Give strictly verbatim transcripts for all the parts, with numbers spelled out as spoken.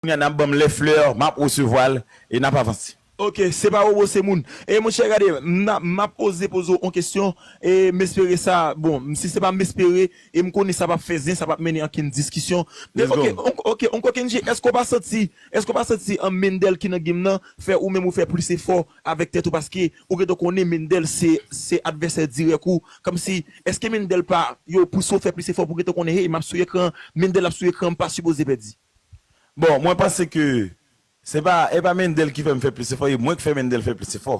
kounye a n ap ban m lè flè, m ap resevwa l e n ap avanse. Ok, se pa wowo, se moun. E monchè, gade, m ap oze poze w yon kesyon, e m espere sa, bon, si se pa m espere, e m konnen sa p ap fè zen, sa p ap mennen ankenn diskisyon. Men ok, ok, Uncle Kendji, èske w pa santi, èske w pa santi an Mendel ki nan game nan fè ou menm ou fè plis efò avèk tèt ou, paske ou gentan konnen Mendel se, se advèsè dirèk ou, kòmsi, èske Mendel pa, yo, pouse w fè plis efò pou gentan konnen, hey, m ap sou ekran, Mendel ap sou ekran, m pa sipoze pèdi? Bon, mwen panse ke se pa, e pa Mendel ki fè m fè plis efò, e mwen ki fè Mendel fè plis efò.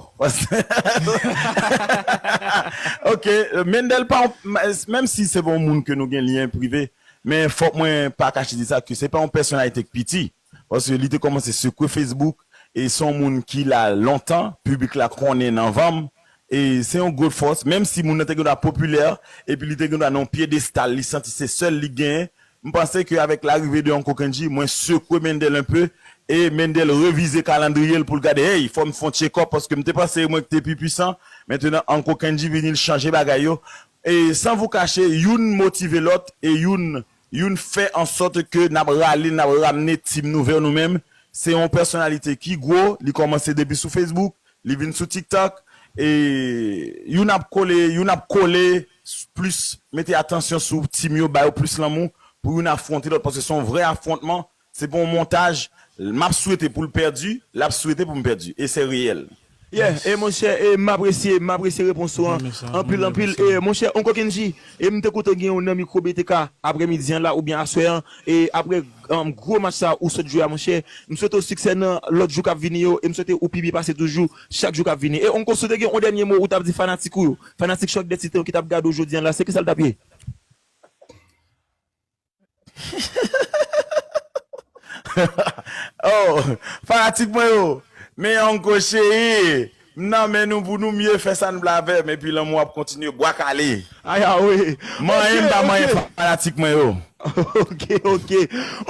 Ok, Mendel pa, menm si se pa yon moun ke nou gen lyen prive, men fòk mwen pa kache di sa, ke se pa yon pèsonalite k piti. Paske li te kòmanse sekwe Facebook, e se yon moun ki la lontan, piblik la konnen nan van m, e se yon gwo fòs, menm si moun nan te gen dwa popilè, epi li te gen dwa nan yon pyedestal, li santi se sèl li genyen, m panse ke avèk larive de Uncle Kendji, mwen sekwe Mendel enpe, e Mendel revize kalandriye l pou l gade, hey, fò m fè yon check up, paske m te panse mwen ki te pi pwisan, mentnan Uncle Kendji vini, l chanje bagay yo, e san vou kache, youn motive lòt, e youn, youn fè an sòt ke n ap rale, n ap ramne team nou vè nou menm, se yon pèsonalite ki gwo, li kòmanse depi sou Facebook, li vin sou TikTok, e youn ap kole, youn ap kole, plis mete atansyon sou team yo, ba yo plis lanmou, pou youn afwonte lòt, paske se yon vrè afwontman, se pa yon montaj, m ap swete pou l pèdi, l ap swete pou m pèdi, e se reyèl. Yeah, e monchè, e m apresye, m apresye repons ou an, anpil, anpil, e monchè, Uncle Kendji, e m te kontan gen w nan mikwo B T K aprèmidi an la, oubyen aswè an, e aprè gwo match sa ou sot jwe a, monchè, m swete w siksè nan lòt jou k ap vini yo, e m swete ou pi byen pase toujou chak jou k ap vini. E Uncle, si w te gen yon dènye mo ou t ap di fanatik ou yo, fanatik Choc des Titans yo ki t ap gade w jodi an la, se kisa l t ap ye? Oh, fanatik mwen yo, men Uncle cheri, m nan men nou pou nou mye fè sa n vle avè m, epi lanmou ap kontinye, bwa kale. Aya wi. Manyen m pa manyen fanatik mwen yo. Ok, ok.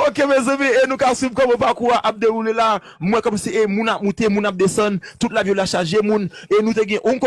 Ok, mezanmi, e nou ka swiv kòman pakou a ap dewoule la. M wè kòmsi e moun ap moute, moun ap desann, tout lavi yo la chaje moun. E nou te gen Uncle